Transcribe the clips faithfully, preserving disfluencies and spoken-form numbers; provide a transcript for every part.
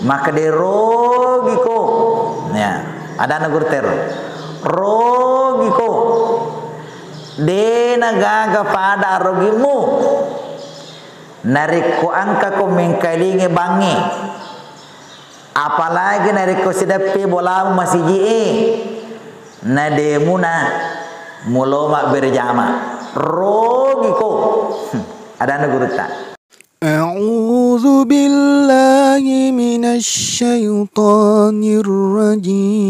Makkeda rogiko. Ya, adanna gurutta ero. Rogiko. Dena gaga pada arogimmu. Narekko engkako mengkalingi bangnge. Apalagi narekko sideppe bolamu masiji'e. Na demuna mulo mabbere jama. Rogiko. Adanna gurutta. أعوذ بالله من الشيطان الرجيم.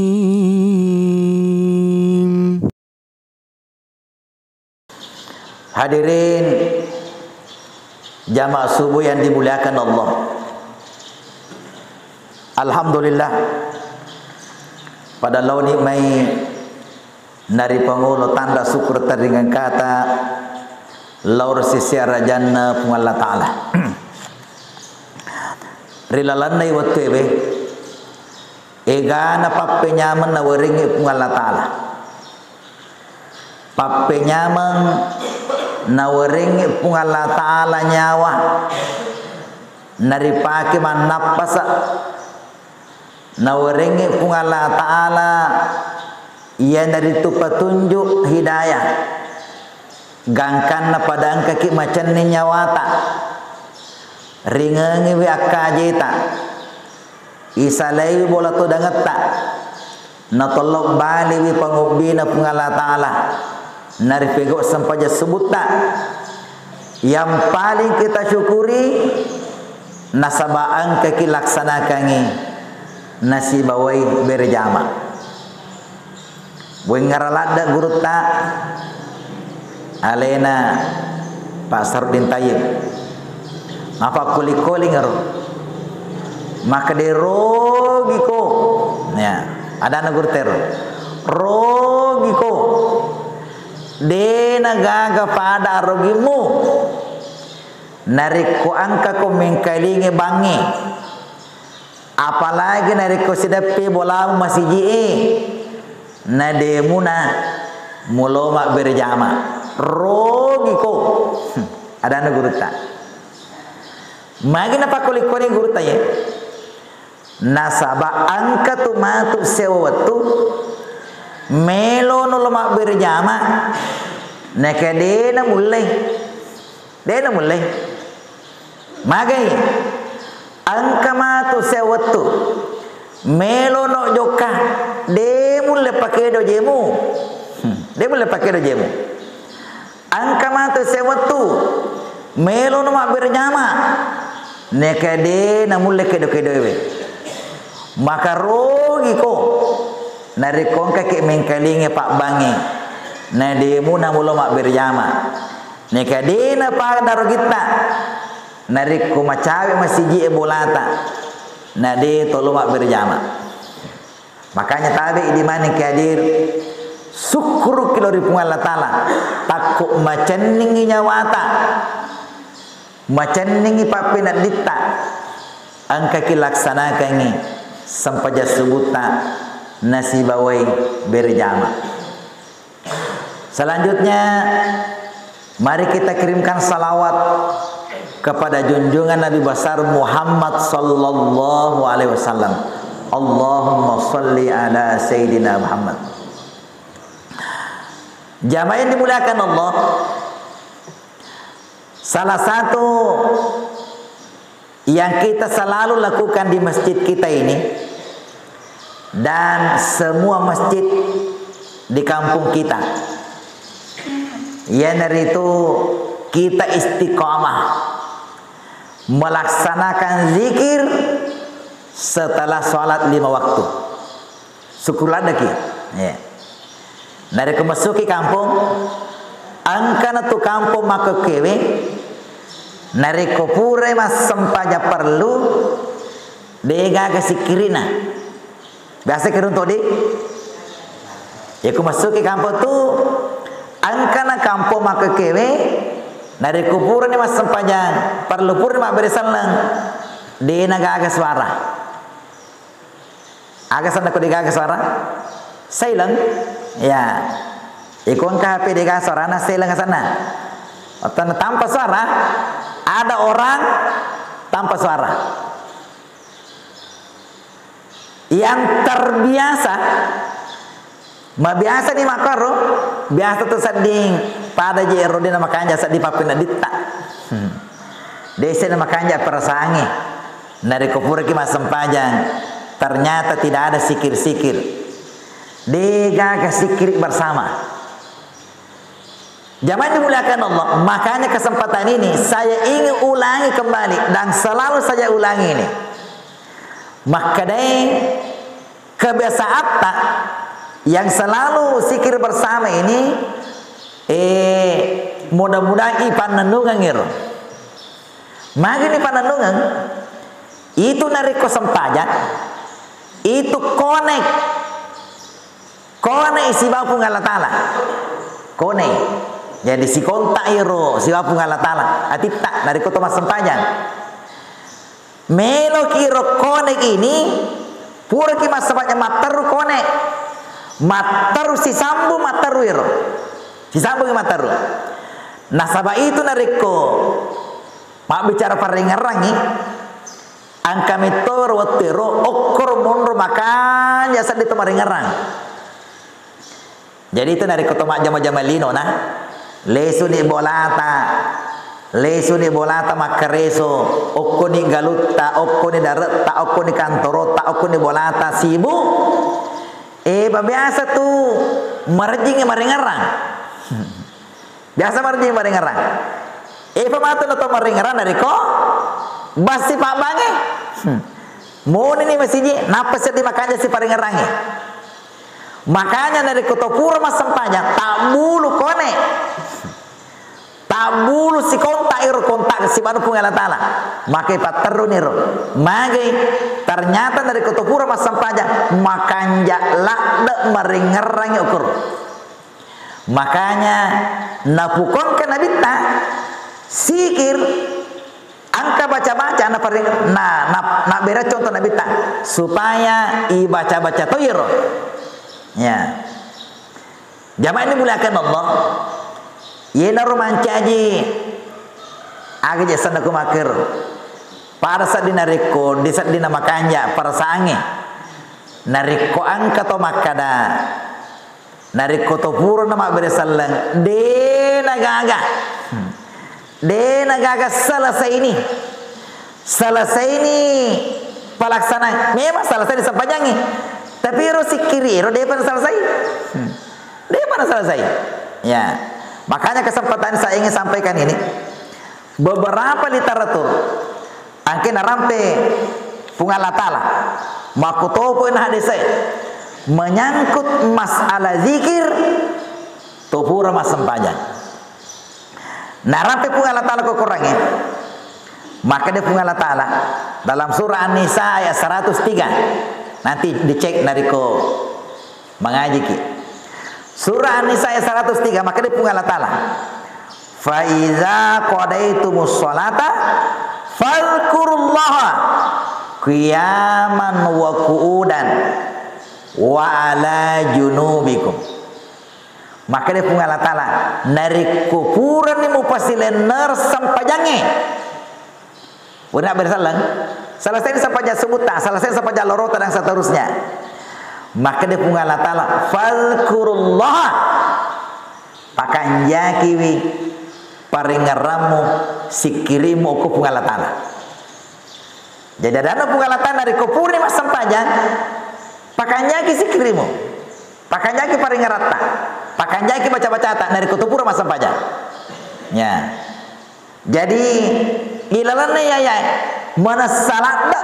Hadirin jamaah subuh yang dimuliakan Allah. Alhamdulillah, pada laoni mai naripangolo tanda syukur teringengkata lao ri sisi arajanna Puang Allah Ta'ala. Ri lalenna wettuewe, egana pappenyameng nawerengngi Puang Allah Ta'ala. Pappenyameng nawerengngi Puang Allah Ta'ala nyawa naripake mannappasa. Nawerengngi Puang Allah Ta'ala iyanaritu patunjuk hidayah. Gangkanna pada engkaki macenning nyawata, ringengiwi akkajeta, isalaiwi bola todangetta, natollo baliwi pangobbina Puang Allah Ta'ala, naripego sempajang subutta. Yang paling kita syukuri, nasaba engkaki laksanakangngi nasibawai berjama. Wengngara ladde gurutta, alena Pak Sarudin Tayyib. Mafakkoli-kolingero. Makkeda rogiko. Ya, adanna gurutta ero. Rogiko. Dena gaga pada arogimmu. Narekko engkako mengkalingi bangnge. Apalagi narekko sideppe bolamu masiji'e, na demuna mulo mabbere jama. Rogiko. Adanna gurutta. Magi napakkoli-koli gurutta ye. Nasaba engkatu matu sewa wettu, melono lo mabbere jama, naka dena mulle. Dena mulle. Magai, engka matu sewa wettu, melono jokka, de mulle pakedo jemu. Hmm, de mulle pakedo jemu. Engka matu sewa wettu, melono mabbere jama, neka de namulle kedo-kedoewe. Maka rogiko, narekko engkaki mengkalingi pabbangnge, na demuna mulo mabbere jama. Neka de napada rogitta, narekko macawe masiji'e bolata, na de tolo mabbere jama. Makanya tabe idi maneng ki hadir, sukkuruki lao ri Puang Allah Ta'ala, takko macenningi nyawata, macenningi pappenedditta, engkaki laksanakangngi sempajang subutta nasibawai berjama. Selanjutnya, mari kita kirimkan salawat kepada junjungan Nabi besar Muhammad sallallahu alaihi wasallam. Allahumma salli ala Sayyidina Muhammad. Jamaah yang dimuliakan Allah, salah satu yang kita selalu lakukan di masjid kita ini dan semua masjid di kampung kita, iyanaritu kita istiqamah melaksanakan zikir setelah sholat lima waktu. Syukur laddeki. Ya. Narekko massuki kampong, engkana tu kampong makkekkewe, narekko purai massempajang parellu, degaga sikkirina. Biasa kiruntu di? Yako massuki kampong tu, engkana kampong makkekkewe, narekko purani massempajang parellu, purani mabbere selleng, dena gaga suara. Aga senna ko degaga suara? Silent. Ya. Iko engka H P degaga suarana, silent asenna. Atau tanpa suara, ada orang tanpa suara. Yang terbiasa, mabiasa ni makkoro, biasa tu sedding pada je ero de na makanja sedding pappeneddinta. Hmm. Dese na makanja perasaangnge. Narekko puraki massempajang, ternyata tidak ada sikir-sikir. De gaga sikiri bersama. Jamaah dimuliakan Allah, makanya kesempatan ini saya ingin ulangi kembali dan selalu saya ulangi ini. Makkedai kebiasaatta yang selalu zikir bersama ini, eh, mudah-mudahan ipannennungeng ero. Magini pannennungeng, itu narekko sempajang, itu connect. Kone sibawa Puang Allah Ta'ala. Kone. Jadi sikontak iro sibawa Puang Allah Ta'ala. Atitta, narekko to massempajang. Meloki iro kone ini, puraki massempajang matteru kone. Matteru sisambu matteru iro. Sisambu matteru. Nasaba itu narekko mabbicara parengngerangngi, engka metto ro wettu ero okkoro monro makanja seddi to marengngerang. Jadi itu narekko to majjama-jama lino na, lesuni bolata, lesuni bolata makkareso, okkoni galutta, okkoni daretta, okkoni kantorota, okkoni bolata, sibuk. Eh, biasa tu marejjingi marengngerang. Biasa marejjing marengngerang. Epa matu na to marengngerang narekko bassi pabbange. Hmm. Monini masiji, nappa seddi makanja siparengngerangnge. Makanya narekko to pura massempajang, tabbulu kone. Tabbulu sikontak iro kontak sibawa Puang Allah Ta'ala. Makai patterruni ro. Magai ternyata narekko to pura massempajang, makanja ladde marengngerangngi okoro. Makanya napukongka Nabitta sikir, engka baca-baca na paring-, na, na, nabbere contoh Nabitta supaya ibaca-baca to iyaro. Ya. Jamaah ini muliakan Allah. Yenaro mancaji aga je sanna ku makkero. Pada sedding narekko, di sedding na makanja perasaangnge. Narekko engka to makkada, narekko to purana mabbere selleng, de na gaga. Hmm. De na gaga selesai ini. Selesai ini pelaksanaan. Memang selesai disempajangi. Tapi ero sikiri ero depa na selesai. Hmm. Depa na selesai. Ya. Makanya kesempatan saya ingin sampaikan ini. Beberapa literatur Angke narampe Puang Allah Ta'ala, makkutopo na hadese menyangkut masalah zikir, to pura massempajang. Narampe Puang Allah Ta'ala ko Korangnge, makkeda Puang Allah Ta'ala dalam surah An-Nisa ayat seratus tiga. Nanti dicek narekko mangajiki. Surah An-Nisa ayat seratus tiga, makkeda Puang Allah Ta'ala, "Fa iza qadaitumus sholata fadhkurullaha qiyaman wa qu'udan wa ala junubikum." Makkeda Puang Allah Ta'ala, narekko purani mupasilenner sempajangnge, Wena berselleng, selesai sempaja subutta, selesai sempaja lorota dan seterusnya. Makkeda Puang Allah Ta'ala, "Fadhkurullah." Pakanjakiwi paringerrammu, sikkirimmu ko Puang Allah Ta'ala. Jadi adanna Puang Allah Ta'ala, narekko purani massempajang, pakanjaki sikkirimmu, pakanjaki paringeratta, pakanjaki baca-bacata, narekko to pura massempajang. Ya. Jadi, ilalenna iya, iya, manessa ladde.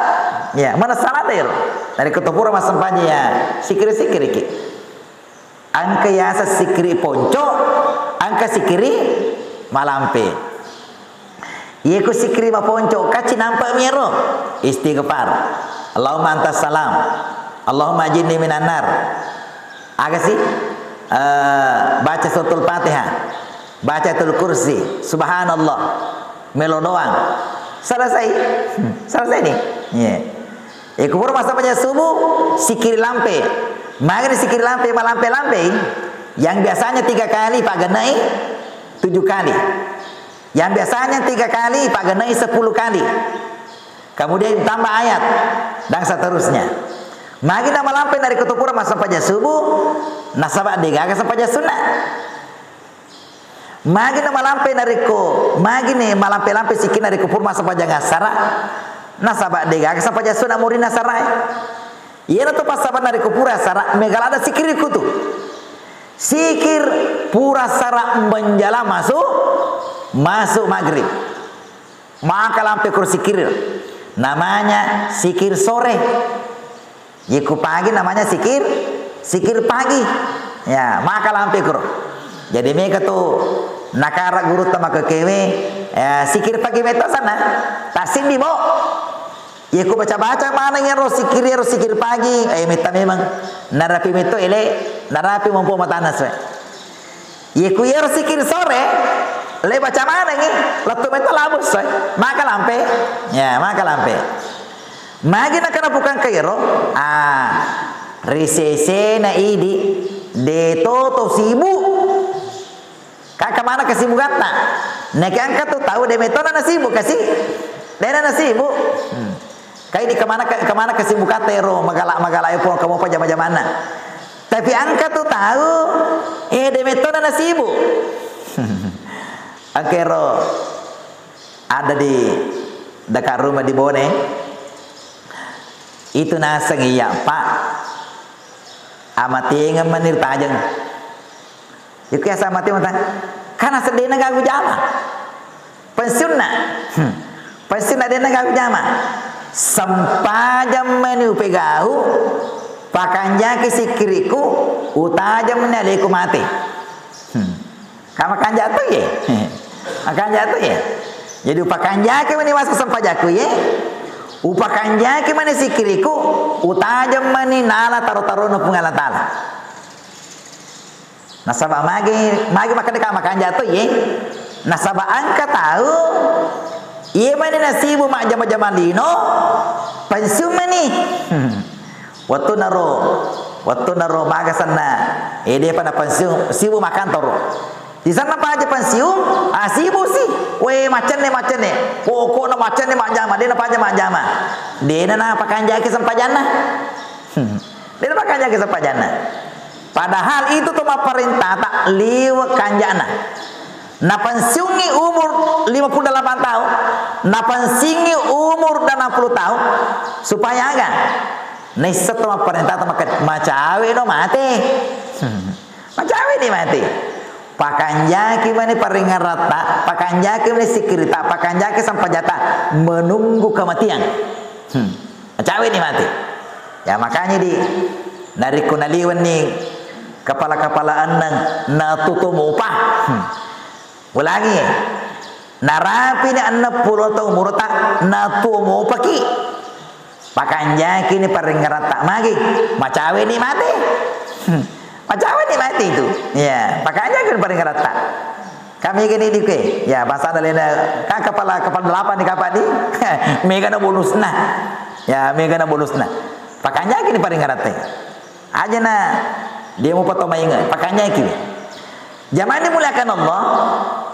Ya, manessa ladde ero. Narekko to pura massempajang ya, sikkiri-sikkiriki. Engka yaseng sikkiri ponco, engka sikkiri malampe. Iya ko sikkiri maponco, kacci nampa mi ero. Istighfar. Allahumma antas salam. Allahumma ajirni minan nar. Aga sih? Eh, baca suratul Fatihah, baca Ayatul Kursi, subhanallah, melo doang. Selesai. Hmm, selesai nih. Iya. Eh, kubur masa punya subuh, sikiri lampe. Magari sikiri lampe, malampe-lampe. Yang biasanya tiga kali, Pak Genai, tujuh kali. Yang biasanya tiga kali, Pak Genai sepuluh kali. Kemudian tambah ayat, dan seterusnya. Magi na malampe narekko to pura massempajang subuh, nasaba degaga sempajang sunna. Magi na malampe narekko, magi ne malampe-lampe sikki narekko pura massempajang assara, nasaba degaga sempajang sunna murinna assarae. Iyana to passabanna narekko pura assara, mega ladde sikkirikku tu. Sikir pura assara menjelang masuk, masuk maghrib. Maka lampe kuro sikir. Namanya sikir sore. Yekku pagi namanya sikir, sikir pagi. Ya, maka lampe kuro. Jadi mega tu nakara gurutta makkekewe, ya, sikir pagi metto sana. Tasindi bo. Yekku baca-baca maneng ero sikir, ero sikir pagi, eh, metta memang. Narapi metto ele, narapi mompo matana sue. Ye ku iyaro sikir sore, le baca manengi, lettu metto labus, eh. Maka lampe. Ya, maka lampe. Magi nakana bukan kairo, ah, risesena idi, de toto sibuk. Kaka mana kesibukatta? Nake angka tu tau de metona nasibuk kasi? Dena nasibuk. Hmm. Kai di kemana, kemana kesibukatta ero magala-magala e pong kamu apa jama-jamanna. Tapi angka tu tau, eh, de metona nasibuk. Angkero ada di dekat rumah di Bone. Itu naseng iya, Pak. Amatengeng menir tajeng. Iku yasa mate mata. Kana seddena gagu jama. Pensiunna. Hmm. Pensiunna dena gagu jama. Sempajang meni upegau, pakanjaki sikkiriku, utajang meni aleku mate. Hmm. Kama kanja tu ye. Makanja tu ye. Jadi upakanjaki meni masa sempajaku ye. Upakanjaki meni sikkiriku, utajang meni nala taro-tarona Puang Allah Taala. Nasaba magi, magi makkeda ka makanja to iye. Nasaba engka tau iye mani nasibu majjama-jama lino, pensiun mani. Wettunaro, wettunaro maga senna, eh, depa na pensiun, sibu makkantoro. Di sana paja pensiun, ah, sibu si. We, macenne, macenne. Pokokna macenne majjama, dena paja majjama. Dena na pakanjaki sempajanna. Dena pakanjaki sempajanna. Padahal itu to mapparentata liwe kanjana. Napensiungi umur lima puluh delapan tahun, napensiungi umur enam puluh tahun, supaya aga? Naisseng to mapparentata maka macawe no mate. Macawe ni mate. Pakanjaki mani paringaratta, pakanjaki mani sikirita, pakanjaki sampajata menunggu kematian. Hmm. Macawe ni mate. Ya, makanya di, narekko naliwenni kepala-kepala enneng, natuto mopa. Hmm. Ulangi, narapini enneng pulo taung umurta, natuo mopaki. Pakanjaki ni paringaratta magi, macawe ni mate. Hmm. Macawe ni mate itu. Ya, pakanjaki ni paringaratta. Kami gini di ke, ya, bahasa lena, kan kepala, kepala delapan di kapal di, mega na bonusna. Ya, mega na bonusna. Pakanjaki ni paringaratta. Aja na, dia mau potong mainge, pakanjaki. Jamaah dimuliakan Allah,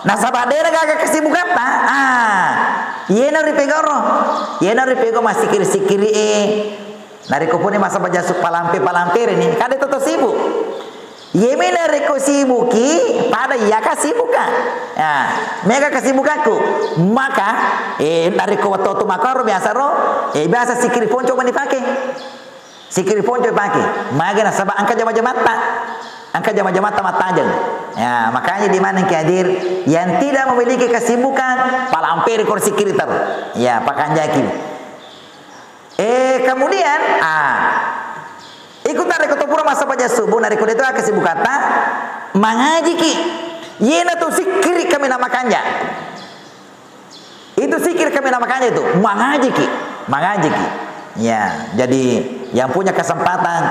nasaba dena gaga kesibukatta, ah, yena ripegoro, yena ripego masikir-sikiri e, narekko puni masa baja su palampe-palampe ni, kade toto sibuk. Yemi narekko sibuki, pada iya kasibuka. Ya, mega kesibukanku. Maka, eh, narekko wettu tu makaro biasa ro, eh, biasa sikiri ponco mani pake. Sikiri ponco pake. Magi nasaba engka jama-jamatta. Engka jama-jamatta mattajeng. Ya, makanya di mana ki hadir yang tidak memiliki kesibukan, palamperi kor sikiri terus. Ya, pakanjaki. Eh, kemudian, ah, ikutan reko to pura masa paja subuh, narekko de to kesibukatta, mangajiki. Yena tu sikiri kami na makanja. Itu sikir kami na makanja itu, mangajiki, mangajiki. Ya, jadi yang punya kesempatan,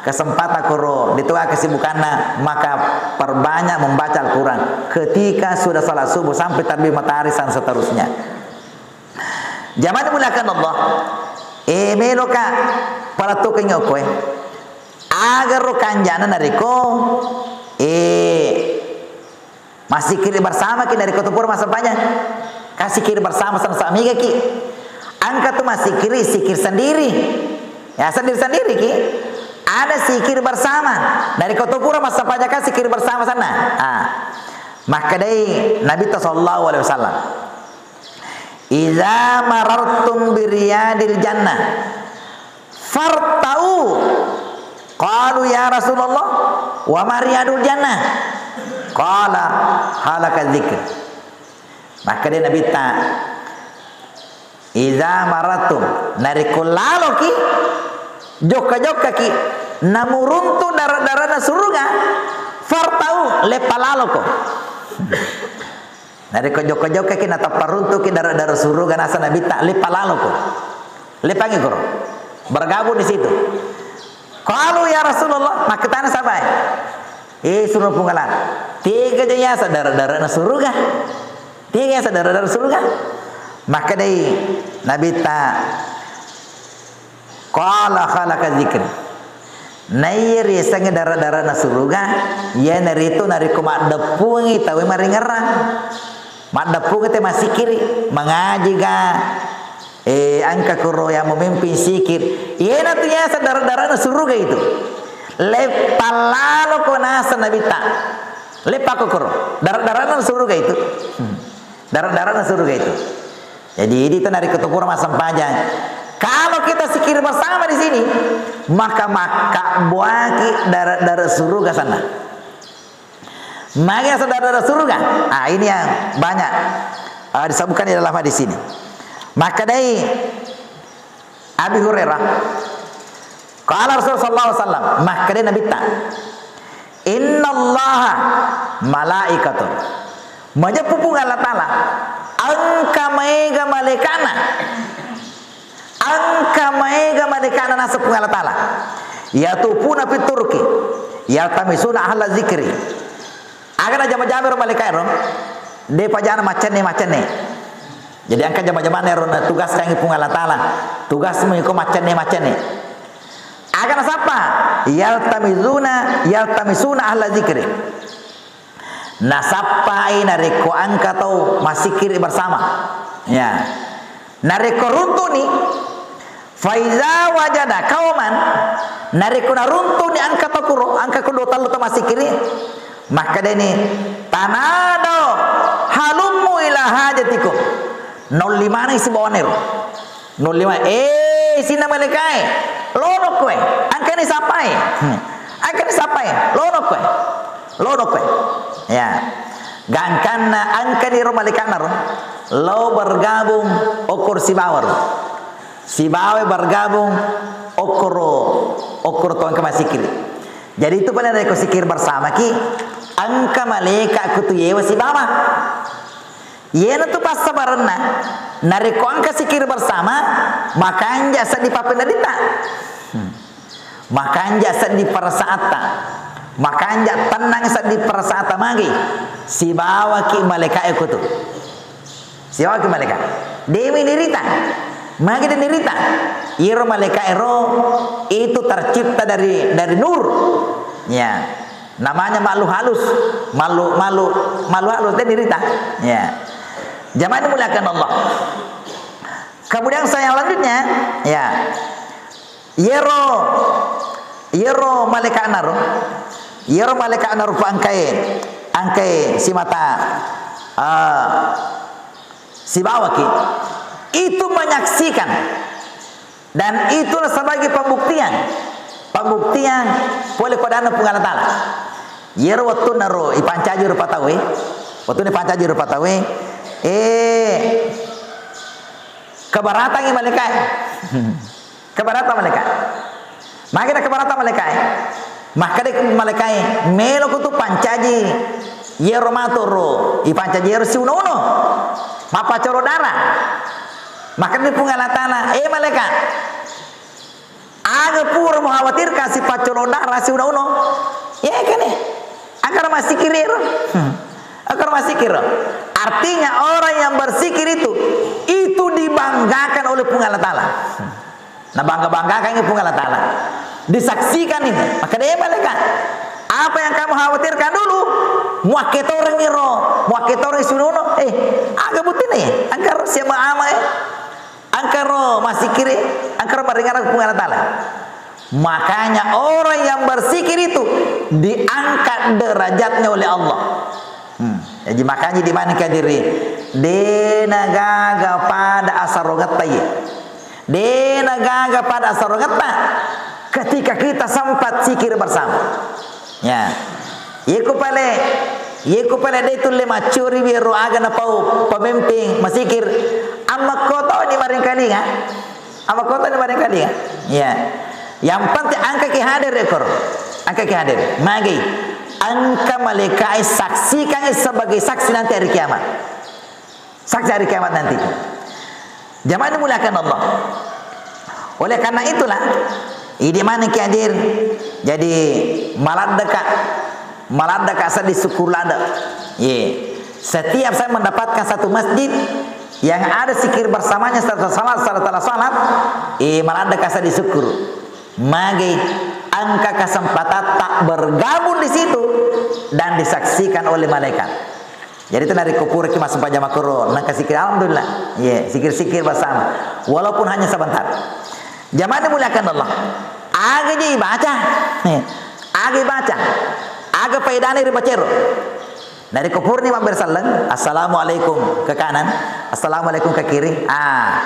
kesempatan koro de to kesibukanna, maka perbanyak membaca Al-Quran ketika sudah salat subuh sampai terbit matahari dan seterusnya. Jamaah dimuliakan Allah, eh, meloka palettukengngi okkoe. Agaro kanjana narekko, eh, massikiri bersamaki narekko tu pura massempajang. Ka sikiri bersama sama-sama migaki. Engka tu massikiri, sikir sendiri. Ya, sendiri-sendiri ki. Ada zikir bersama. Dari kau pura massempajang ka zikir bersama sana. Ah. Makkedai Nabi sallallahu alaihi wasallam, "Idza marartum biriyadil jannah, fartau." Qalu, "Ya Rasulullah, wa ma riyadul jannah?" Qala, "Halaka dzikr." Makkeda Nabitta, "Idza maratum," narekko laloki, jokka-jokkaki, namuruntu dara-darana suruga, fartau, leppa laloko. Narekko jokka-jokkaki natappa runtuki dara-dara suruga, nasa Nabitta, leppa laloko. Leppangi koro. Bergabung di situ. Qalu, "Ya Rasulullah," makkutana sahabae, "Eh, suruna Puang Allah, tega ja yaseng dara-darana suruga? Tega yaseng dara-dara suruga?" Makkedai Nabitta, qala, "Halaka dzikr." Naiya riasengnge dara-darana suruga, iyanaritu narekko maddeppungi tauwe maringerrang. Maddeppungi te massikkiri, mangaji ga, eh, engka kuro yang memimpin zikir. Iyanatu yaseng dara-darana suruga itu. Leppa laloko, nasa Nabitta. Leppako kuro. Dara-darana suruga itu. Hmm. Dara-darana suruga itu. Jadi, itu narekko tu pura massempajang. Kalau kita zikir bersama di sini, maka makkabbuaki dara-dara suruga sana. Magi yaseng dara-dara suruga? Ah, ini yang banyak, ah, disebutkan di dalam hadis ini. Makkedai Abi Hurairah, qala Rasulullah sallallahu alaihi wasallam, makkedai Nabitta, "Innallaha malaikatun." Majeppu Puang Allah Taala, engka maega malaikana. Engka maega malaikana naseng Puang Allah Taala. Yatufuna fit turqi, yaltamisuna ahla dzikri. Aga najama-jama ero malaikae ro? De pajana maccenne-maccenne. Jadi engka jama-jamana ero natugaskangngi Puang Allah Taala. Tugasmu iko maccenne-maccenne. Aga nasappa? Yaltamisuna, yaltamisuna ahla dzikri. Nasappai narekko engka tau massikkiri bersama. Ya. Narekko runtuni, faiza wajada qauman, narekko naruntuni engka tau kuro, engka ko dua tellu tau massikkiri, makkedani, "Tanadau halummu ila hajatikum." Naolli maneng sibawanna ero. Naolli maneng, "Eh, isinna malaikae, lono koe, engkani sappai." Hmm. "Engkani sappai, lono koe. Lono koe." Ya. Gangkanna engkani ro malaikana ro, lao bergabung okor sibawa ro. Sibawa bergabung okoro, okoro to engka massikkiri. Jadi itu pale narekko zikir bersama ki, engka malaika kutu yewa sibawa. Iyanatu passabarenna, narekko engka zikir bersama, makanja seddi pappeneddinna. Hmm. Makanja seddi perasaatta. Makanja tennang seddi perasaatta magi. Sibawaki malaikae kutu. Sibawaki malaika. Dewi nirita. Magi de nirita. Iro malaika ero itu tercipta dari, dari nur. Ya. Namanya makhluk halus, makhluk, makhluk, makhluk halus, dia dirita. Ya. Jamaah dimuliakan Allah. Kemudian saya lanjutnya, ya. Yero, yero malaika naro, yero malaika naro pa engkae, engkae simata, ah, sibawaki. Itu menyaksikan. Dan itulah sebagai pembuktian. Pembuktian pole ko adanna Puang Allah Taala. Yero wettunna ro ipancaji rupa tauwe, wettunna ipancaji rupa tauwe, eh, kebaratangi malaikae. Keberatan malaikae. Magi na keberatan malaikae? Makkeda malaikae, "Melo kutu pancaji yero matu ro, ipancaji yero siuno-uno. Mappacoro dara." Makkeda Puang Allah Taala, "Eh, malaika, aga pura muhawatirkan sipaccoro dara siuno-uno?" Iya kene. Engkaro massikiri ro. Hmm. Engkaro massikiri ro. Artinya orang yang berzikir itu, itu dibanggakan oleh Puang Allah Taala. Hmm. Nabangga-banggakan Puang Allah Taala. Disaksikan ini. Makkeda malaika, "Apa yang kamu khawatirkan dulu, muakketorengi ro, muakketorengi siuno-uno." Eh, aga buktina? Engkaro siama-ama, eh. Engkaro masikiri, engkaro maringerang Puang Allah Ta'ala. Makanya orang yang berzikir itu diangkat derajatnya oleh Allah. Hmm. Jadi makanya di mana kadiri, de nagaga pada asarongetta ye. De nagaga pada asarongetta ketika kita sempat zikir bersama. Ya. Yeko pale, yeko pale de tulle maccuri wiro aga napau pemimpin masikir. Amma kotoni maringkalinga. Apa kota ni barangkali ya? Ya. Yang penting angka ki hadir ekor. Angka ki hadir. Magi. Angka malaikat saksikan sebagai saksi nanti hari kiamat. Saksi hari kiamat nanti. Jamaah dimuliakan Allah. Oleh karena itulah, ini mana ki hadir. Jadi, maladde ka, maladde ka seddi syukur ladde. Ye. Setiap saya mendapatkan satu masjid, yang ada zikir bersamanya serta salat, serta salat, eh, maladde ka seddi syukur. Magi angka kesempatan tak bergabung di situ dan disaksikan oleh malaikat. Jadi itu narekko puraki massempajang makkoro, nangka zikir, alhamdulillah. Ye, zikir-zikir bersama. Walaupun hanya sebentar. Jamaah dimuliakan Allah. Aga je baca. Aga baca. Aga faedana ri bacero. Narekko purani mabbere selleng, "Assalamualaikum," ke kanan, "Assalamualaikum," ke kiri. Ah,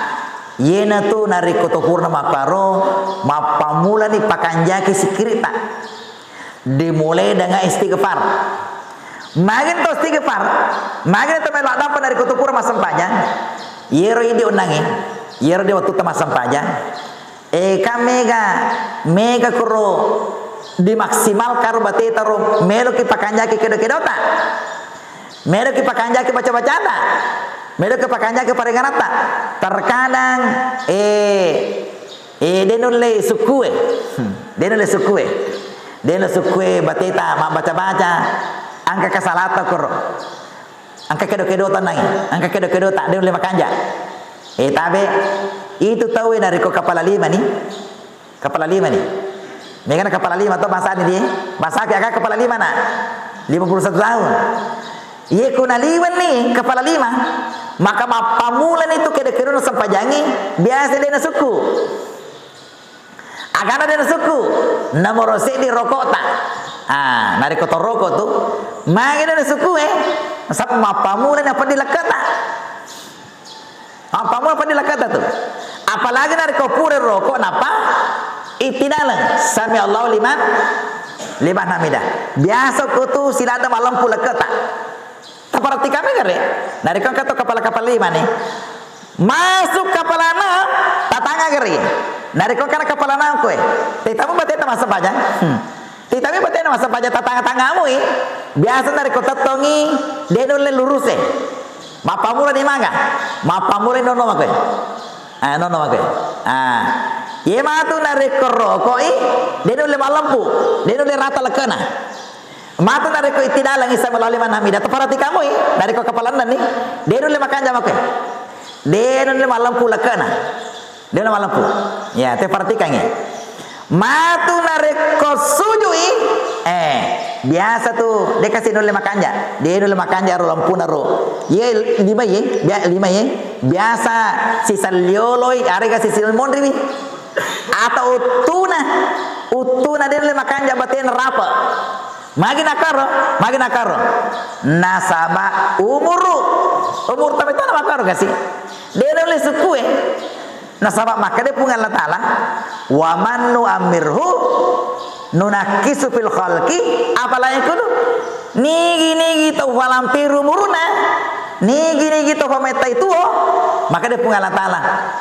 iyanatu narekko to purana makkaro, mappammulani pakanjaki sikkiritta. Dimulai dengan istighfar. Magi to istighfar, magi to melo addampeng narekko to pura massempajang, iyero idi onnangnge, iyero di wettu massempajang. Eh, kan mega, mega kuro dimaksimalkan ro bateta ro, meloki pakanjaki kedo-kedota. Meloki pakanjaki baca-bacata. Meloki pakanjaki paringaratta. Terkadang, eh, eh, de nulle sukkue. Hmm, de nulle sukkue. De nulle sukkue bateta mabbaca-baca. Angka kasalata kuro. Angka kedo-kedo tennangi, angka kedo-kedo tak de nulle makanja. Eh, tabe, itu tau narekko kepala lima ni, kepala lima ni. Megana kepala lima to bahasa ni dia. Bahasa aga kepala lima na? Lima puluh satu tahun. Ye kuna liwen ni kepala lima, maka mappammula ni tu kedo-kedo nasempajangi, biasa de nasukku. Agana de nasukku, nomoro seddi rokokta. Ah, narekko to rokok tu, magi de nasukku eh, nasaba mappammula ni apa di lekketa. Mappammula apa di lekketa tu. Apalagi narekko pura rokok napa itinaleng. Sami Allahu liman, liman hamidah. Biasa ko tu silada malempu lekketa. Taperhatikan mega re. Narekko engka to kepala-kepala lima ni. Masuk kepala enam, tatanga geri. Narekko engka kepala enam koe. Tetamu bateta massempajang. Hmm. Tetamu bateta massempajang tatanga-tangamu i. Biasa narekko tettongi, de nulle luruse. Mappammula ni maga. Mappammula ni nonno makoe. Ah, nonno makoe. Ah. Ye matu narekko rokok i, de nulle malempu. De nulle rata lekkena. Matu narekko ittidalengi sami Allahu liman hamidah, taperhatikan mui, narekko kepala enam ni, de nulle makanja makoe. De nulle malempu lekkena. De nulle malempu. Ya, taperhatikangi. Matu narekko sujui, eh, biasa tu, de kasi nulle makanja. De nulle makanja ro lempuna ro. Ye, lima ye, bia-, lima ye. Biasa sisallioloi, arega sisil monriwi. Atau uttuna, uttuna de nulle makanja batena rapa. Magi nakaro, magi nakaro. Nasaba umuru, umuru tapi tona makaro kasi. De nulle sukkue. Nasaba makkeda Puang Allah Ta'ala, "Wa man nu'ammirhu nunakkisu fil khalqi afala ya'qilun." Nigi-nigi tau falampiru umuruna, nigi-nigi tau famettai tuo, makkeda Puang Allah Ta'ala,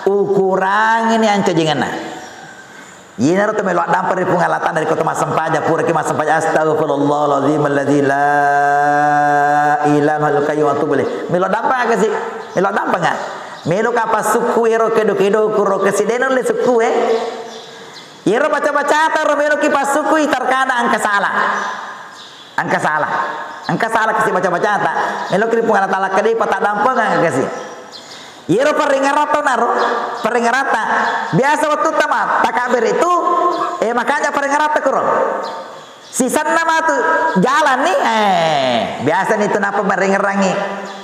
ukurangini ancajingenna. Iyanaro to melo addampeng ri Puang Allah Ta'ala ri kota massempajang, puraki massempajang, "Astaghfirullahaladzim alladzi la ilaha illa huwal hayyul qayyum wa atubu ilaih." Melo addampeng aga sih? Melo addampeng aga? Melo ka passukku ero kedo-kedo kuro kasi de nulle sukku e. Ero baca-bacata ro melo ki passukku i terkadang engka salah. Engka salah. Engka salah kasi baca-bacata. Melo ki ri Puang Allah Ta'ala kede pataddampeng aga kasi. Iyaro paringaratta naro, paringaratta. Biasa wettu tama takabbere tu, eh, makanja paringaratta kuro. Sisenna matu jalan ni, eh, biasa ni tu napa maringerangi.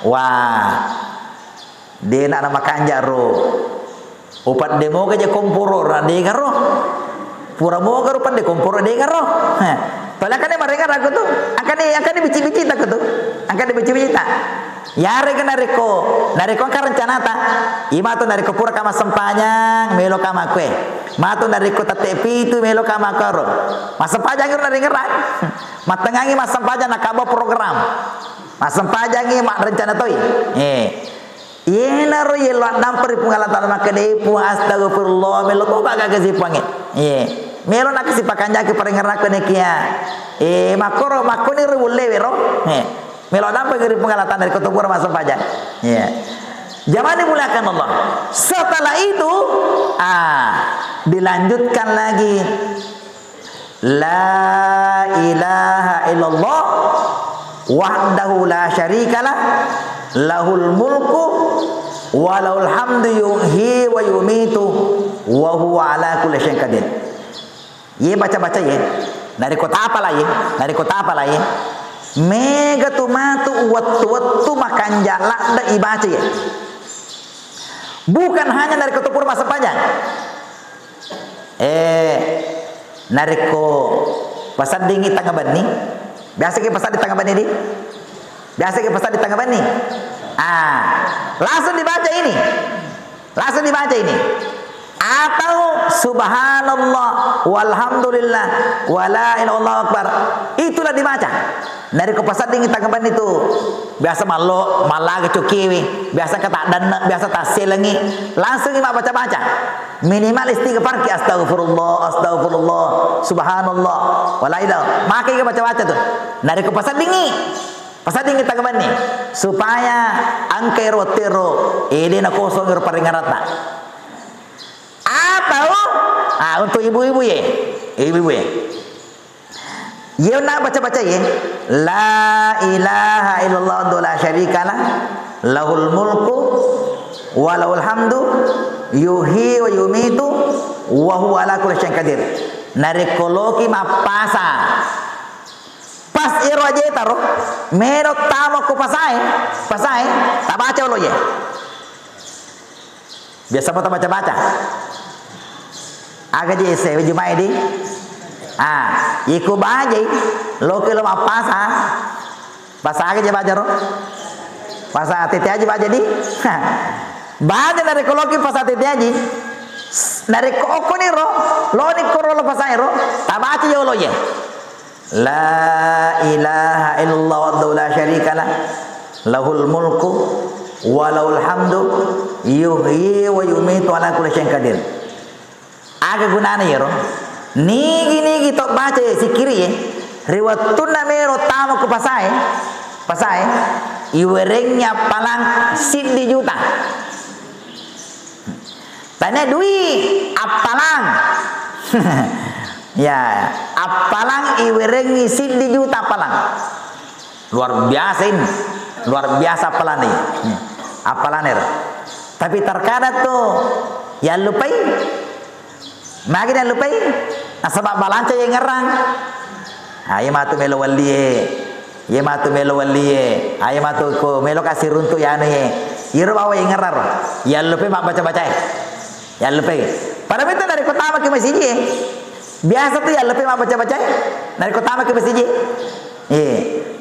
Wah, de na makanja ro. Upadde moga je komporo ra degaro. Pura moga ro padde komporo degaro. Heh. Tole akane marenga raku tu. Akane, akane bici-bici tak tu. Akane bici-bici tak. Yarega narekko, narekko engka rencanata, imatu narekko pura ka massempajang, melo ka makkue. Matu narekko tette pitu, melo ka makkoro. Massempajang ro narengerang. Mattengangi massempajang nakabba program. Massempajangngi madrencana toi. Eh. Iyenaro yello addampe ri Puang Allah Taala makkeda, "Puang, astagfirullah, melo toba gaga si Puangnge." Iye. Melo nakkasipakanjaki parengerrakku nekia. Eh, makkoro, makkoni ro ullewe ro. Eh. Melo addampe ri Puang Allah Taala ri kota pura massempajang. Iya. Jamaah dimuliakan Allah. Setelah itu, ah, dilanjutkan lagi. La ilaha illallah wahdahu la syarikalah, lahul mulku wa lahul hamdu yuhyi wa yumitu wa huwa ala kulli syai'in qadir. Ye baca-baca ye, narekko tapala ye, narekko tapala ye, mega tu matu wettu-wettu makanja ladde ibaca ye. Bukan hanya narekko tu pura massempajang. Eh, narekko paseddingngi tengnga benni, biasa ke pasedding tengnga benni di? Biasa ke pasedding tengnga benni? Ah, langsung dibaca ini. Langsung dibaca ini. Atau subhanallah, walhamdulillah, wala ilaha illallah akbar. Itulah dibaca. Narekko paseddingngi tengnga benni tu, biasa mallo, mallaga cokkewe, biasa engka taddanne, biasa tasselengngi, langsung mabbaca-baca. Minimal istighfar ki, astagfirullah, astagfirullah, subhanallah, wala ilaha. Makkega baca-baca tu. Narekko paseddingngi, paseddingngi tengnga benni, supaya engka ero wettu ero, eh, de nakosong ero parengeratta. Atau, ah, untuk ibu-ibu ye, ibu-ibu ye. Ye na baca-baca ye, la ilaha illallah wahdahu la syarikalah, lahul mulku wa lahul hamdu, yuhyi wa yumitu, wa huwa ala kulli syai'in qadir. Narekko loki mappasa, pas ero ajeta ro, melo tama ko pasae, pasae, tabaca olo ye. Biasa mo tabaca-baca. Aga je ese, Jumae di? Ah, iko bajai, loki lo mappasa. Pasa aga je baca ro? Pasa tete aji baca di? Baca narekko loki pasa tete aji. Narekko okkoni ro, loni koro lo pasae ro, tabaca jolo ye. La ilaha illallah wahdahu la syarikalah, lahul mulku wa lahul hamdu, yuhyi wa yumitu ala kulli syai'in qadir. Aga gunana yero? Nigi-nigi to baca ye, sikkiri ye, ri wettunna melo tama ku pasae, pasae, iwerengngi appalang siddi juta. Tania dui, appalang. Ya, appalang iwerengngi siddi juta appalang. Luar biasa ini. Luar biasa appalang ini. Hmm. Appalang ero. Tapi terkadang tuh ya lupai. Magi na lupai? Nasaba balanca ye ngerang. Ah, iya matu melo wellie. Iya matu melo wellie. Ah, iya matu ko melo kasi runtu ya anu ye. Iro bawa ye ngerang ro. Ya lupai mabbaca-baca e. Ya lupai. Pada mita dari kota maki masiji ye. Biasa tu ya lupai mabbaca-baca e. Dari kota maki masiji. Eh,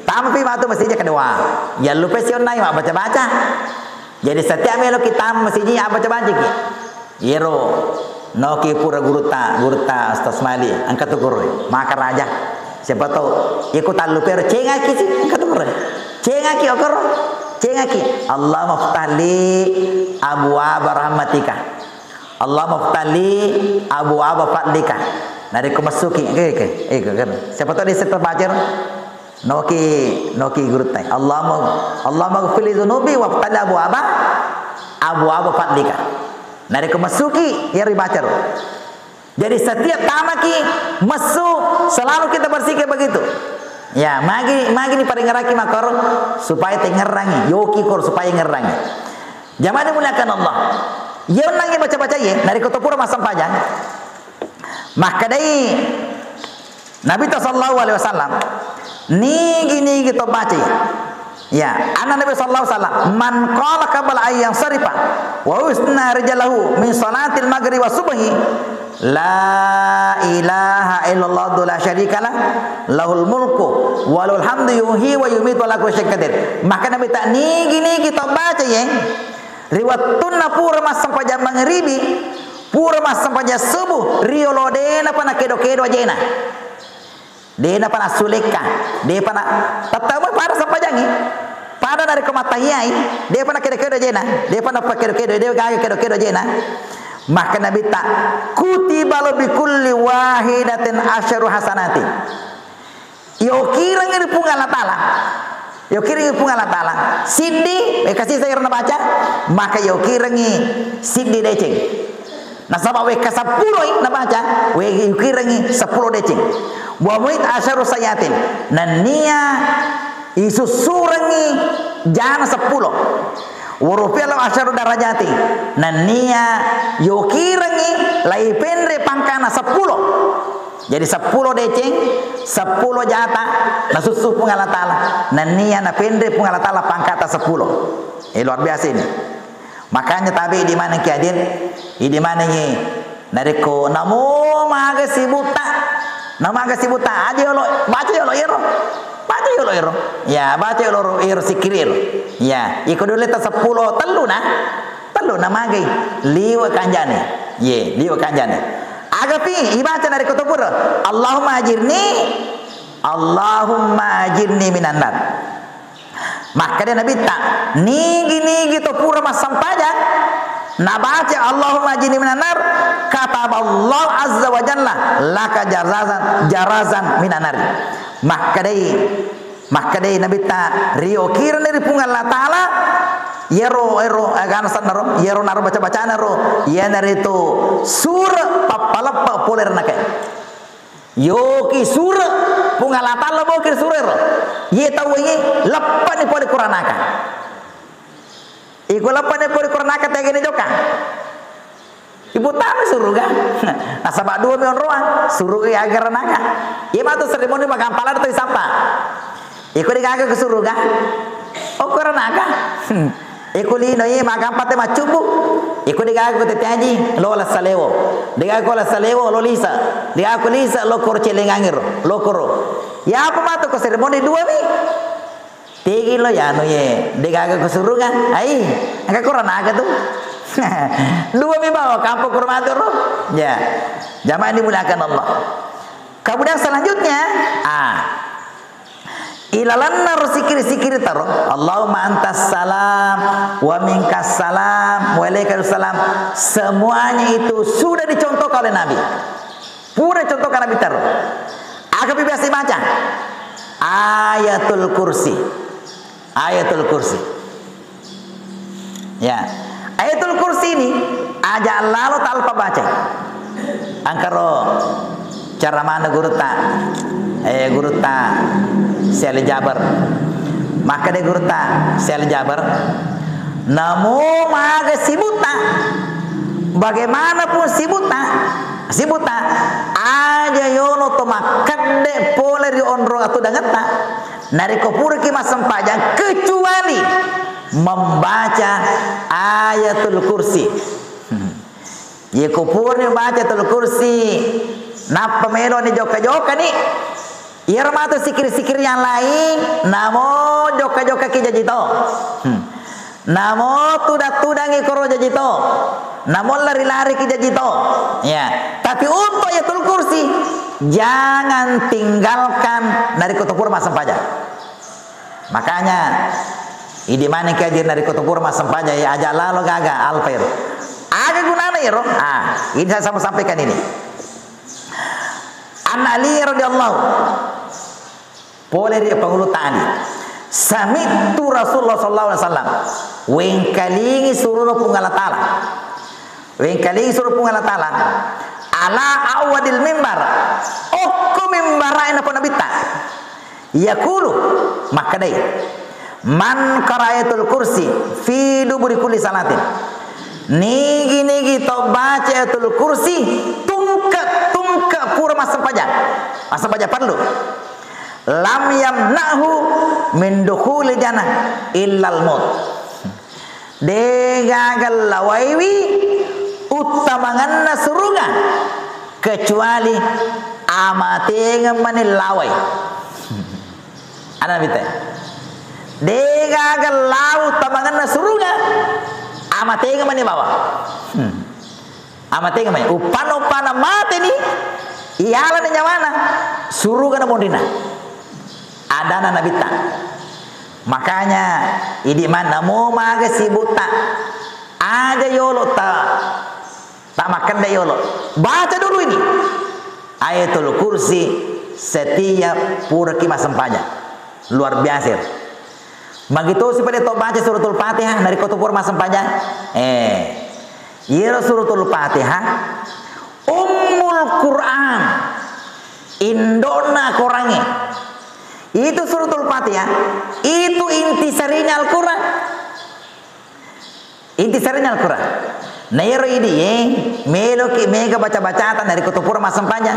tampi matu masiji kedua. Ya lupai sionnai mabbaca-baca. Jadi setiap melo kita masiji abbaca-bacaki. Iyero, noki pura gurutta, gurutta Ustaz Mali, engka tu koro, maka raja. Siapa tahu, iko tallu pero cengaki si, engka tu koro. Cengaki okoro, cengaki. Allahumma ftah li abwaaba rahmatika. Allahumma ftah li abwaaba fadlika. Narekko massuki, oke, oke, oke, oke. Siapa tahu dia setelah baca, Noki, noki guruttai. Allahumma, Allahumma ghfirli dzunubi waftah li abwaaba, abwaaba fadlika. Narekko massuki, iyaro ibaca ro. Jadi setiap tamaki, messu, selalu kita bersikir begitu. Ya, magi, magi ni parengeraki makoro, supaya tengerangi, yoki koro supaya ngerangi. Jamaah dimuliakan Allah. Iya onnangngi baca-baca iye, narekko to pura massempajang. Makkedai Nabitta sallallahu alaihi wasallam, nigi-nigi to bacai, Ya, anna Nabi sallallahu alaihi wasallam, "Man qala qabla an yansarifa wa usna rijalahu min salatil maghribi wa subhi, la ilaha illallah la syarikalah, lahul mulku wa lahul hamdu yuhyi wa yumitu wa ala kulli syai'in qadir." Maka Nabi ta nigi-nigi to baca ye, ri wettunna pura massempajang mangribi, pura massempajang subuh, riolo de'napa nakedo-kedo ajena. De'napa nassulekka, de'pa na, tettemu pada sempajangngi. Pada narekko mattahiyai, de'pa nakedo-kedo ajena, de'pa napakkedo-kedo, de' gaga kedo-kedo ajena. Maka Nabitta, "Kutiba lahu bikulli wahidatin asyaru hasanati." Yokirengngi ri Puang Allah Taala. Yokirengngi Puang Allah Taala. Siddi, eh, kasisa ero nabaca, maka yokirengngi siddi deceng. Nasaba wekka seppulo i nabaca, we ukirengngi seppulo deceng. Wa muhit asyaru sayyatin. Nennia isussurengngi jana seppulo. Wa rufi'a lahu asyaru darajati. Nennia yokirengngi lai penre pangkana seppulo. Jadi seppulo deceng, seppulo jata nasussu Puang Allah Taala. Nennia napenre Puang Allah Taala pangkata seppulo. Eh, luar biasa ini. Makanya tabe idi maneng ki hadir, idi manengngi narekko namo maga sibutta, namo maga sibutta, aja yolo, baca yolo ero. Baca yolo ero. Ya, baca yolo ero, ero sikkiri ero. Ya, iko dulu ta seppulo tellu na. Tellu na magai. Liwe kanjane. Ye, liwe kanjane. Agapi ibaca narekko to pura, "Allahumma ajirni, Allahumma ajirni minan nar." Makkeda Nabitta, nigi-nigi to pura massempajang, nabaca, "Allahumma ajirni minan nar," kataballahu azza wa jalla laka jarazan, jarazan minan nar. Makkedai, makkedai Nabitta, riyokirenni ri Puang Allah Taala, yero, ero, agana sennaro, yero naro baca-bacana ro, iyanaritu sure pappaleppe pole ri nakae. Yoki sure, Puang Allah Taala boki sure ro. Ye tau ye, leppani pole kuranaka. Iko leppani pole kuranaka tegene joka. Ibu tama suruga. Nasaba dua mi onroang, suruga ya aga ranaka. Iya matu seremoni magampala tu sampa. Iko degaga ke suruga. Oh, ko ranaka. Hmm. Iko lino iya magampa te maccubu. Iko degaga ko tete aji, lo lessa lewo. Degaga ko lessa lewo, lo lisa. Degaga ko lisa, lo koro celengangiro, lo koro. Ya apa matu ko seremoni dua mi? Tegi lo ya anu ye, degaga ko suruga. Ai, engka ko ranaka tu. Dua mi bawa kampung kurma tu ro. Ya. Jamaah dimuliakan Allah. Kemudian selanjutnya, ah, ilalanna ro sikiri-sikiri taro, "Allahumma antas salam, wa minkas salam, wa ilaikal salam." Semuanya itu sudah dicontohkan oleh Nabi. Pura contohkan Nabi taro. Agapi biasa dibaca? Ayatul Kursi. Ayatul Kursi. Ya. Ayatul Kursi ini aja lalo talpa baca. Angkaro cara mana gurutta? Eh, gurutta Syekh Ali Jaber. Makkeda gurutta Syekh Ali Jaber, namo maga sibutta, bagaimanapun sibutta, sibutta, aja yolo to makkedde pole ri onrong atudangetta. Narekko puraki massempajang, kecuali membaca Ayatul Kursi. Hmm. Ye ko purani baca Ayatul Kursi, nappa meloni jokka-jokka ni. Iyaro matu sikir-sikir yang lain, namo jokka-jokka ki jaji to. Hmm. Namo tudang-tudangi koro jaji to. Namo lari-lari ki jaji to. Ya. Tapi untuk Ayatul Kursi, jangan tinggalkan narekko to pura massempajang. Makanya, idi maneng ki hadir narekko to pura massempajang, ya aja lalo gaga, alfa ero. Aga gunana ero? Ah, ini saya mau sampaikan ini. An Ali radhiyallahu, pole ri Pangulutta Ali. Sami'tu Rasulullah sallallahu alaihi wasallam. Wengkalingi suruna Puang Allah Taala. Wengkalingi suru Puang Allah Taala. Ala awadil mimbar. Okko mimbara e nappa Nabitta. Yaqulu, makkedai, "Man qara'a Ayatul Kursi fi duburi kulli salatin." Nigi-nigi to baca Ayatul Kursi, tungke-tungke pura massempajang. Massempajang parellu. lam yamna'hu min dukhulil jannah illal maut. Degaga lawaiwi uttamangenna suruga kecuali amatengeng mani lawai. Ana Nabitta. Degaga lao uttamangenna suruga, amatengeng mani bawang. Hmm. Amatengeng mani. Uppanna-uppanna mateni, iyalani nyawana, suruga na monrina. Adana Nabitta. Makanya, idi manna mo maga sibukta. Aja yolo ta, ta makkeda yolo. Baca dulu ini. Ayatul Kursi setiap puraki massempajang. Luar biasa. Magitosi pada to baca Suratul Fatihah narekko to pura massempajang. Eh, iyaro Suratul Fatihah Ummul Quran, indona Korangnge. Itu Suratul Fatihah, itu intisarina Al-Quran. Intisarina Al-Quran. Na iyaro idi e, meloki mega baca-bacata narekko to pura massempajang.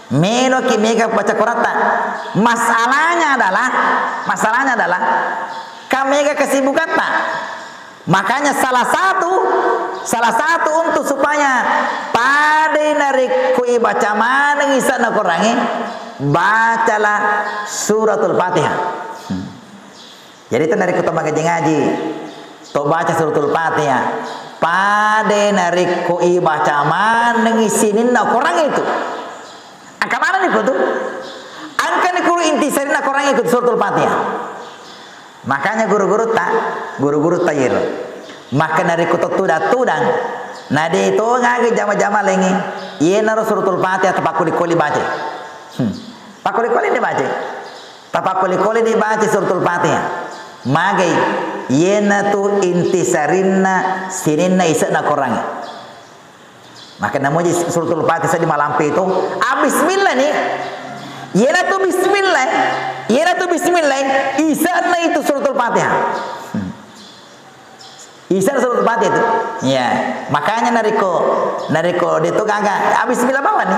Meloki mega baca Quratta. Masalahnya adalah, masalahnya adalah, ka mega kesibukatta. Makanya salah satu, salah satu untuk supaya padai narekko ibaca maneng isa'na Korangnge, bacalah Suratul Fatihah. Hmm. Jadi itu narekko to mangaji-ngaji, to baca Suratul Fatihah, padai narekko ibaca maneng sininna Korangnge itu. Engka manenni ko tu? Engkani kuru intisarinna Korangnge ko Suratul Fatihah. Makanya guru-gurutta, guru-gurutta iyaro. Maka narekko to tudang-tudang, na de to gaga jama-jama laingnge, iyenaro Suratul Fatihah tapakkoli-koli baca. Hmm. Pakkoli-koli dibaca. Tapakkoli-koli dibaca Suratul Fatihah. Magai, iyenatu intisarinna sininna ise'na Korangnge. Maka namuji Suratul Fatihah seddi malampe itu. Ah, bismillah ni. Iyanatu bismillah. Iyanatu bismillah. Ise'na itu Suratul Fatihah. Hmm. Ise'na Suratul Fatihah itu. Ya. Makanya narekko, narekko de to gaga, ah, bismillah bawang ni.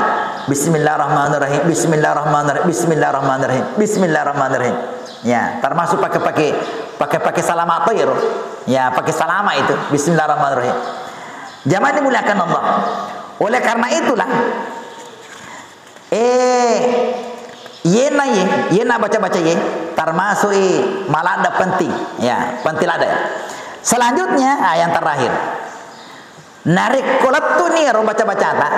Bismillahirrahmanirrahim. Bismillahirrahmanirrahim. Bismillahirrahmanirrahim. Bismillahirrahmanirrahim. Ya, termasuk pakai-pakai, pakai-pakai salama to iyaro. Ya, pakai salama itu. Bismillahirrahmanirrahim. Jamaah dimuliakan Allah. Oleh karena itulah, eh, iyena ye, iyena baca-baca ye, termasuk, eh, maladda penting. Ya, penting ladda. Selanjutnya, ah, yang terakhir. Narekko lettu ni ro baca-bacata,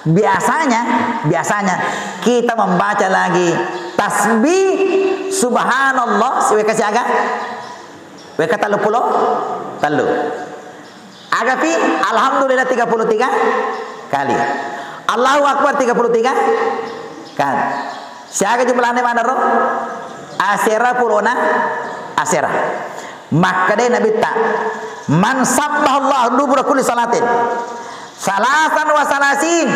biasanya, biasanya kita membaca lagi tasbih, subhanallah, wekka siaga? Wekka tellu pulo tellu. Agapi, alhamdulillah tiga puluh tiga kali. Allahu Akbar tiga puluh tiga kali. Siaga jumlahna maneng ro? Asera pulona asera. Makkedai Nabitta, "Man sabbahallah dubura kulli salatin, salasan wa salasin,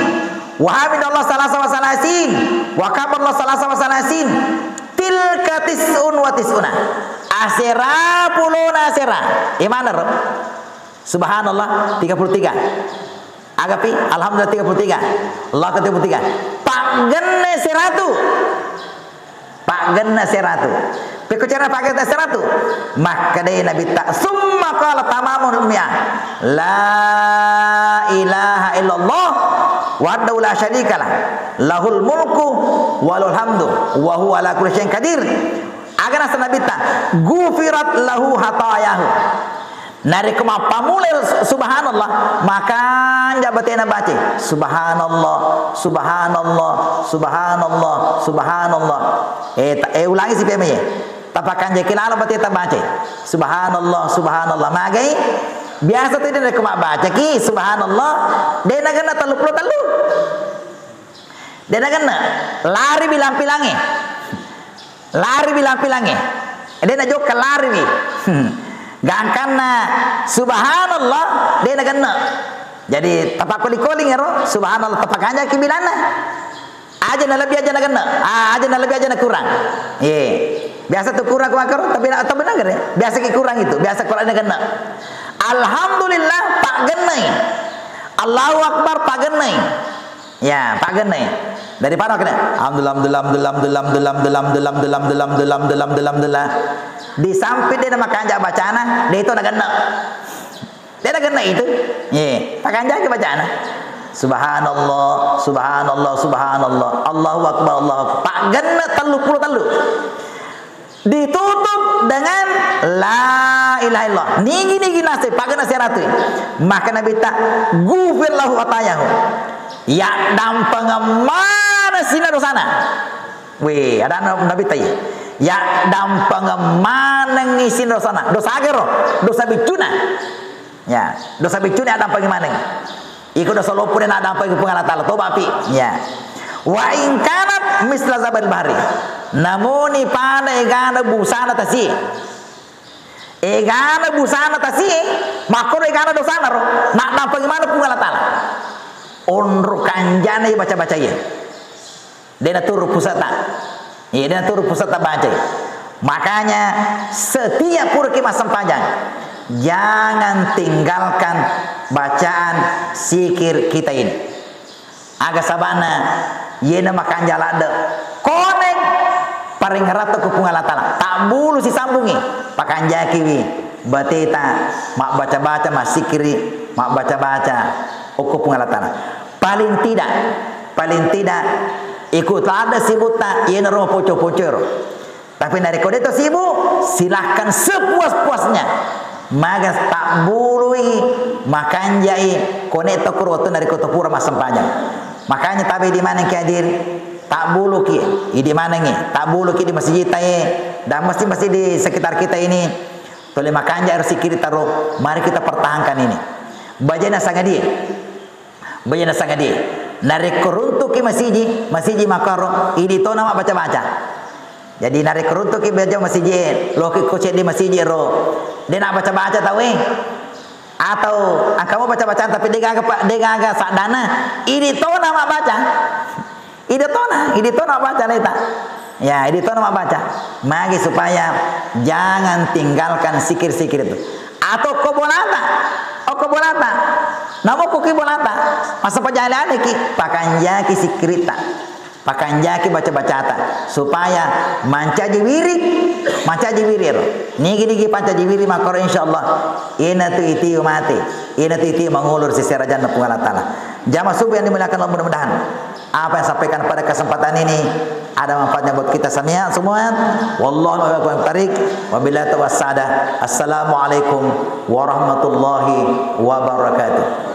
wa hamidallah salasan wa salasin, wa kabbarallah salasan wa salasin, tilka tis'un wa tis'una." Asera pulona asera. Imaneng ro? Subhanallah tiga puluh tiga. Agapi, alhamdulillah tiga puluh tiga. Allahu Akbar tiga puluh tiga. Paggenna seratu. Paggenna seratu. Pekko cara paggenna seratu? Makkedai Nabitta, "Summa qala tamamul mi'ah. La ilaha illallah wahdahu la syarikalah. Lahul mulku wa lahul hamdu wa huwa ala kulli syai'in qadir." Aga naseng Nabitta, "Gufirat lahu hatayahu." Narekko mappammula su-, subhanallah, makanja batena baca. Subhanallah, subhanallah, subhanallah, subhanallah. Eh, ta-, eh, ulangi si pemeye. Tapakanjaki lalo bateta baca. Subhanallah, subhanallah. Magai? Biasa tu narekko mabbacaki, subhanallah, de nagenna tellu pulo tellu. De nagenna, lari bilang-pilangnge. Lari bilang-pilangnge. De najokka lari wi. Gangkanna subhanallah, de nagenna. Jadi tapakkoli-koling ero, subhanallah, tapakanjaki bilanna. Aja na lebbi aja nagenna. Ah, aja na lebbi aja na kurang. Ye. Biasa tu kurang ku makkero, tapi na, tapi nagere. Biasa ki kurang itu, biasa kurang nagenna. Alhamdulillah, paggennai. Allahu Akbar, paggennai. Ya, paggennai. Daripada kena, alhamdulillah, alhamdulillah, alhamdulillah. Di samping de' namakanja bacana, de' to nagenna. De' nagenna itu. Ye, pakanjaki bacana. Subhanallah, subhanallah, subhanallah. Allahu akbar, Allahu akbar. Paggenna telluppulo tellu. Ditutup dengan la ilaha illallah. Nigi-nigi nase, pagana seratu. Maka Nabi ta, "Ghufir lahu khatayahu." Ya dampeng mana sina dosana. Weh, ada Nabi ta, ya dampeng mana sina dosana. Dosa agero, dosa bicuna. Ya, dosa bicuni addampengi maneng. Iko dosa loppo de' naddampengi Puang Allah Taala, toba pi. Ya. Wa in kanat misla zabalil bahri. Namuni pada egana busana tasi. Egana busana tasi, makkoro egana dosana ro, naddampengi maneng Puang Allah Taala. Onro kanjana baca-baca iya. De' naturu pusata. Iya, de' naturu pusata bacai. Makanya, setiap puraki massempajang, jangan tinggalkan bacaan zikir kita ini. Aga sabana, yena makanja ladde. Koneng paring rata ku Puang Allah Taala. Tabbulu sisambungi, pakanjakiwi bateta, mabbaca-baca, massikiri, mabbaca-baca, okko Puang Allah Taala. Paling tidak, paling tidak, ikut ladde sibutta, yenaro poco-pocoro. Tapi narekko de' to sibuk, silahkan sepuas-puasnya. Maga tabbului makanjai kone to kuro wettu narekko to pura massempajang. Makanya tabe di mana ki hadir, tabbuluki, idi manengi, tabbuluki di masjid tae, dan masjid-masjid di sekitar kita ini, tole makanja ero sikiri taro, mari kita pertahankan ini. Bajana sangadie. Bajana sangadie. Narekko runtuki masiji, masiji makkaro, idi tona mabbaca-baca. Jadi narekko runtuki baja masiji, loki ko cedde masiji ro, de' nabbaca-baca tau e. Atau engka mo baca-bacaan tapi de' gaga pa-, de' gaga saddana, idi tona mabbaca. Idi tona, idi tona mabbaca leta. Ya, idi tona mabbaca. Magi supaya jangan tinggalkan sikir-sikir itu. Atau ko bolata, oh, ko bolata. Namo ko ki bolata, masa pajale-aleki, pakanjaki sikirita. Pakanjaki baca-bacata supaya mancaji wirid, mancaji wirid. Nigi-nigi pancaji wirid makkoro, insyaallah ina tu itiu mate, ina tu itiu mangulur sisera janna Puang Allah Taala. Jamaah subuh yang dimuliakan Allah, mudah-mudahan apa yang sampaikan pada kesempatan ini ada manfaatnya buat kita semua, semua. Wallahu a'lam bishawab. Wabillahi taufiq wassadah. Assalamualaikum warahmatullahi wabarakatuh.